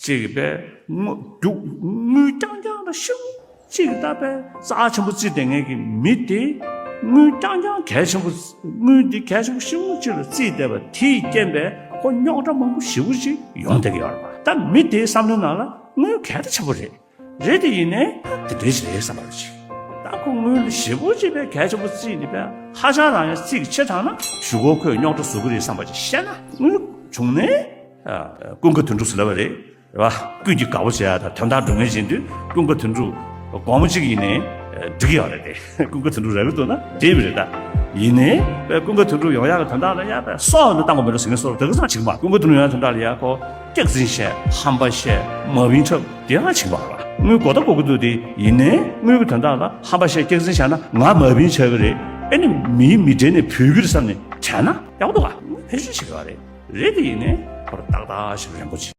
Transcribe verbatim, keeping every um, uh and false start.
གཅིག་གིས་པས་དངུལ་རྒྱུ་དངུལ་རྐྱང་རྐྱང་ལ་ཤུགས་གཅིག་ད་པས་རྩ་ཆེན་པོ་བརྩིས་བསྡད་མཁན་གྱི་མི་དེ་དངུལ་རྐྱང་རྐྱང་གལ་ཆེན་པོ། དངུལ་འདི་གལ་ཆེན་པོ་ཞེ་པོ་ཅིག་ལ་བརྩིས་བསྡད་པ་དེའི་རྐྱེན་པས་ཁོ་རྙོག་དྲ་མང་པོ་ཞེ་པོ་ཅིག་ཡོང་བསྡད་ཀྱི་ཡོད་རེད་པ། ད་མི་དེའི་བསམ་བློའི་ནང་ལ་དངུལ་གལ་ད་ཆེན་པོ་རེད། རེད་དེ་ཡིན་ནའི་ད་དེ་འདྲའི་ཞིག་རེད་བསམ་པ་རེད་ཅིག་ད་ཁོ་དངུལ་ཞེ་པོ་ཅིག་པས་གལ་ཆེན་པོ་བརྩིས་ནས་པས་ཧ་ཅང་རང་ཡང་བརྩི་གི་ཆེ་དྲགས་ན་གཞུག་གུ་ཁོས་རྙོག་དྲ་བཟོ་གི་རེད་བསམ་པ་ཅིག་བཤད་ན། དངུལ་བྱུང་ནས་ཀུན་དགའ་དོན་གྲུབ་ཟེར་ལབ་པ་རེད། རེད་བ། ཀུན་གྱིས་དགའ་པོ་བྱེད་ཡ་དང་དོན་དག་སྒྲུབ་མཁན་བྱེད་དུས་ཀུན་དགའ་དོན་གྲུབ་སྒོར་མོ་གཅིག་ཡིན་ནའི་འགྲིག་གི་ཡོད་རེད་དེ། ཀུན་དགའ་དོན་གྲུབ་རག་གི་འདུག་ན་འགྲིག་གི་རེད་ད། ཡིན་ནའི་ཀུན་དགའ་དོན་གྲུབ་ཡོང་ཡག་གི་དོན་དག་ལ་ཡ་པས་སྲོག་ནི་བཏང་དགོས་མེད་འགྲོ་ཟེར་མཁན་སོགས་དེ་ག་ཚང་བྱེད་ཀྱི་མ། ཀུན་དགའ་དོན་གྲུབ་ཡོང་ཡག་དོན་དག་ལ་ཡ་ཁོ་སྐྱག་རྫུན་བཤད། ཧམ་པ་བཤད། མ་བིན་འཁྲབ་དེ་ཡང་བྱེད་ཀྱི་མ་རེད་བ། དངུལ་གོ་ད་གོ་གི་འདུག་དེ། ཡིན་ནའི་དངུལ་གྱི་དོན་དག་ལ་ཧམ་པ་བཤད་སྐྱག་རྫུན་བཤད་ན་ང་མ་བིན་ཆགས་ཀྱི་རེད། ཨེ་ནི་མིའི་མི་གྲལ་ནས་བུད་ཀྱི་རེད་བསམ་ནས་དྲན་ན་ཡག་པོ་འདུག་ག་དངུལ་བེད་སྤྱོད་བྱེད་ཀྱི་ཡོད་རེད། རེད་དེ་ཡིན་ནའི་ཁོ་རང་ཏག་ཏག་ཞིག་རན་པོ་བྱེད།